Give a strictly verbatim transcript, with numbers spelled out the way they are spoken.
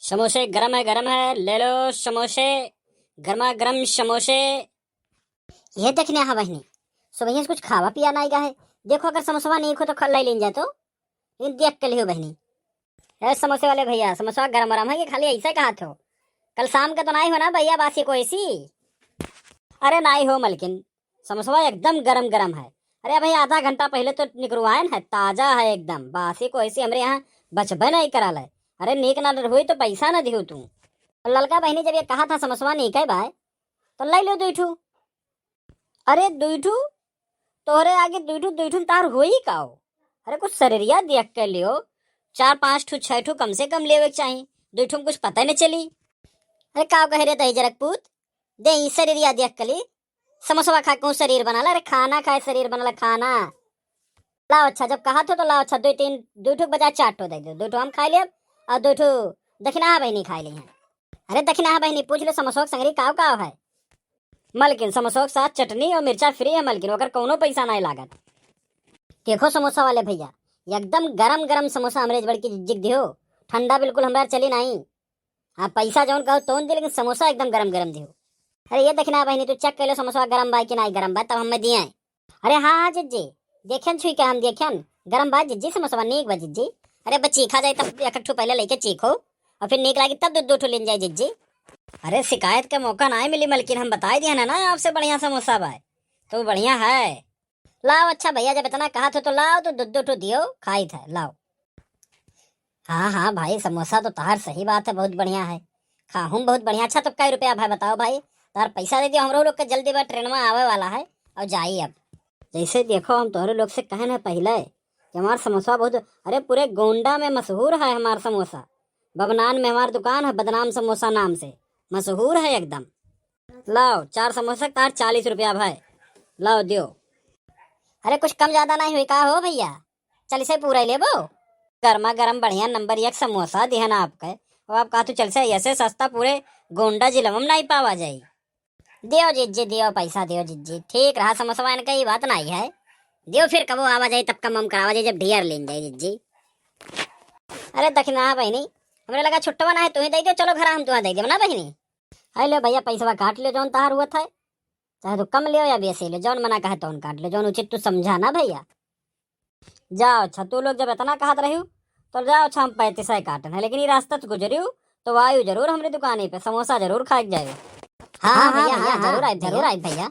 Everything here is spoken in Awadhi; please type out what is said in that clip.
समोसे गरम है, गरम है, ले लो समोसे, गर्मा गर्म समोसे। ये देखने, हाँ बहिनी, सुबह से कुछ खावा पिया नाई गा है। देखो, अगर समोसवा नहीं खो तो खा, ले लेन जाए तो। ये देख के लियो बहिनी। ए समोसे वाले भैया, समोसा गरम गरम है कि खाली ऐसे कहा थो? कल शाम का तो नाई हो ना भैया, बासी को ऐसी? अरे नाई हो मलकिन, समोसवा एकदम गरम गरम है। अरे भाई, आधा घंटा पहले तो निकरवायन है, ताजा है एकदम, बासी को ऐसी हमरे यहाँ बचबे नहीं कराल है। अरे नीक ना होई तो पैसा ना दिहो तू। तो ललका बहिनी जब ये कहा था समोसवा नीक है भाई, तो ले लो दुई ठू। अरे दुई ठू? तोहरे आगे दुई ठू, दुई ठू तार होई का हो? अरे कुछ शरीरिया देख के लियो, चार पाँच ठू, छह ठू कम से कम लेवे के चाही। दुई ठू में कुछ पता नहीं चली। अरे का कहे रे दही जरक पूत, दे ई शरीरिया देख के ली। समोसवा खा के शरीर बनाला? अरे खाना खाए शरीर बनाला, खाना। लाओ अच्छा, जब कहा थो तो लाओ अच्छा, दो तीन, दो ठो के बजाय चार ठो दे दो, दो ठो हम खा लेब और दो ठो दखिनहा बहिनी खा ली हैं। अरे दखिनहा बहिनी, पूछ लो समोसवा के संगरी काव काव है। मलकिन, समोसवा के साथ चटनी और मिर्चा फ्री है मलकिन, ओकर कौनो पैसा नहीं लागत। देखो समोसा वाले भैया, एकदम गरम गरम समोसा हमरे बड़की जिज्जी के दियो, ठंडा बिल्कुल हमरा चली नहीं। हाँ, पैसा जौन कहो तौन दे, लेकिन समोसा एकदम गरम गरम दियो। अरे ये दखिनहा बहिनी, तू चेक कर लो समोसा गरम बा कि नहीं गरम बा, तब हमें दिए। अरे हाँ हाँ जिज्जी, देखेन छुई के हम देखेन, गरम बा जिज्जी, समोसा नीक बा जिज्जी। अरे बस चीखा जाए तब एक ठो पहले लेके चीखो, और फिर नीक लागी तब दो दो ठो लेन जाए जिज्जी। अरे शिकायत का मौका ना मिली मलकिन, हम बताई दिया ना, ना आपसे बढ़िया समोसा बा, तो बढ़िया है। लाओ अच्छा भैया, जब इतना कहा थो तो लाओ, तो दो दो ठो दियो, खाई था, लाओ। हाँ हाँ भाई, समोसा तो तार सही बात है, बहुत बढ़िया है, खाहूँ बहुत बढ़िया। अच्छा तो कई रुपया भाई बताओ भाई, तार पैसा दे दियो, हमरो लोग के जल्दी बा, ट्रेनवा आवे वाला है और जाई अब। जैसे देखो हम तोहरे लोग से कहे ना पहले कि हमार समोसा बहुत, अरे पूरे गोंडा में मशहूर है हमार समोसा, बबनान में हमार दुकान है बदनाम समोसा नाम से, मशहूर है एकदम। लाओ चार समोसा तार चालीस रुपया भाई, लाओ दियो। अरे कुछ कम ज्यादा नहीं हुई का हो भैया, चल इसे पूरा ही लेबो। गर्मा गर्म बढ़िया नंबर एक समोसा दिहन आपके, और आप कहा तू चल से ऐसे सस्ता पूरे गोंडा जिला में नहीं पावा जाई। दियो जिज्जी दियो, पैसा दियो जिज्जी, ठीक रहा समोसा इनका ही बात नहीं है, दियो फिर कबो आवा जाई तब कम हम करावा जाई जब ढेर लेन जाई जिज्जी। अरे दखिनहा बहिनी, हमरे लगा छुट्टवा ना है, तू ही दे दियो, चलो घर हम तुहा दे देब ना बहिनी। है ले भैया, पैसवा काट लियो जौन तहार हुआ था, चाहे तू कम लियो या बेसी लियो, जौन मना कहे तौन काट लियो, जौन उचित तू समझा ना भैया। जाओ अच्छा, तू लोग जब इतना कहत रही हो तो जाओ अच्छा, हम पैंतीस काटन है, लेकिन ये रास्ता से गुजरी हो तो आयु जरूर हमरी दुकानी पे, समोसा जरूर खाए के जाए। हाँ हाँ हाँ भैया, भैया, हाँ, हाँ, जरूर आए भैया, जरूर आए भैया।